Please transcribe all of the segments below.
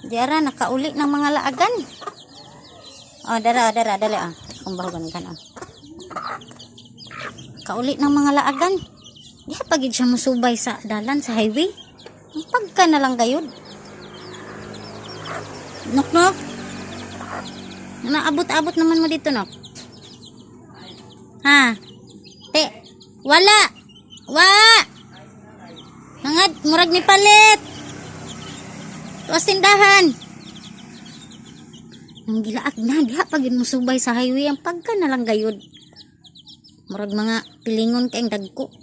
Diara nakauli ng mga laagan. Oh, dara, dara, dali ah. Akong bahugan kan ah. Kauli ng mga laagan. Diha pa gid siya musubay sa dalan, sa highway. Ang pagka na lang gayud. Nok nok. Naabot-abot naman mo dito, Nok. Ha? Te, wala. Wa. Nangad, murag ni palit. Tuwas tindahan. Nang gilaag na, diha pag mo subay sa highway, ang pagka na lang gayud. Murag mga pilingon kayong dagko.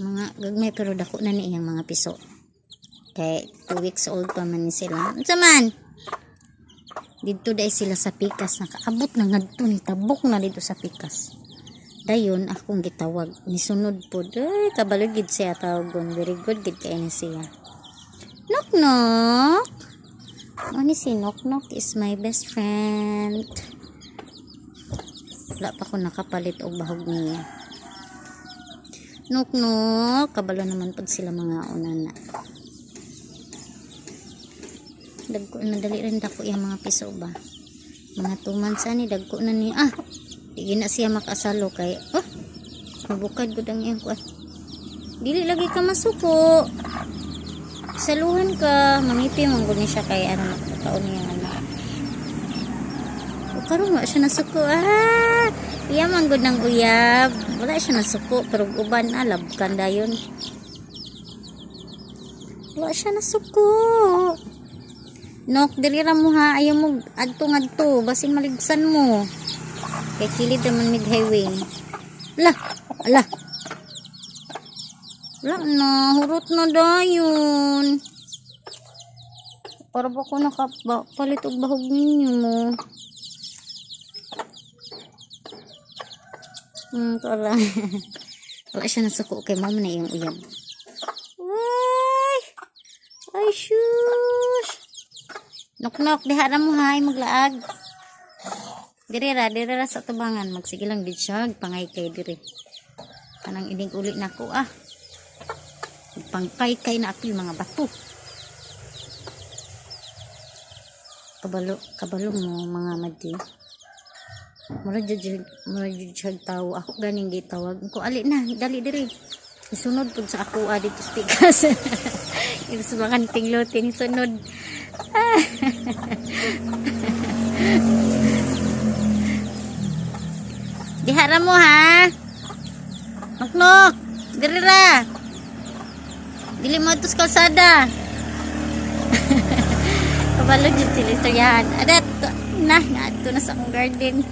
Mga gagmay pero dako na ni iyang mga piso. Kay 2 weeks old pa man ni sila. Unsa man? Didto dai sila sa pikas, nakaabot na ngadto ni, tabok na dito sa pikas. Dayon akong gitawag, nisunod pod. Ay, kabalo gid siya tawagon. Very good gid kay ni siya. Knock knock. Ano ni si Knock Knock is my best friend. Wala pa ko nakapalit og bahog niya. Knock knock, kabalo naman pud sila mga una na. Dagko na, dali rin dako yung mga piso ba. Mga 2 months ani dagko na ni ah. Di na siya makasalo kay, oh. Mabukad gud ang iyang kuan. Dili lagi ka masuko. Saluhan ka, mangipi man gud ni siya kay ano makakaon niya anak. O karon wala siya nasuko. Ah, iya man gud ng uyab. Wala siya nasuko pero uban ah labkan dayon. Wala siya nasuko. Nok, dili ra mo ha. Ayaw mo adto ngadto. Basin maligsan mo. Kay kilid naman mig highway. Ala, ala. Wala na, hurot na dayon. Para ba ko nakapalit og bahog ninyo? Para. Wala siya nasuko kay mama na iyang uyab. Ay! Ay, shush! Nok nok, diha ra mo ha, ay maglaag. Diri ra sa tubangan, magsige lang gid siya, pangay kay diri. Kanang inig uli nako ah. Pangkay kay na apil mga bato. Kabalo, kabalo mo mga madi. Mura jud siya tawo. Ako ganing gitawag. Ko ali na, dali diri. Isunod pud sa ako ah, dito sa pikas. Ito sa mga tinglutin, sunod. Diha ra mo ha. Noknok. Diri ra. Dili mo atos kalsada. Kabalo jud sila istoryahan. Adat na, naadto na sa akong garden.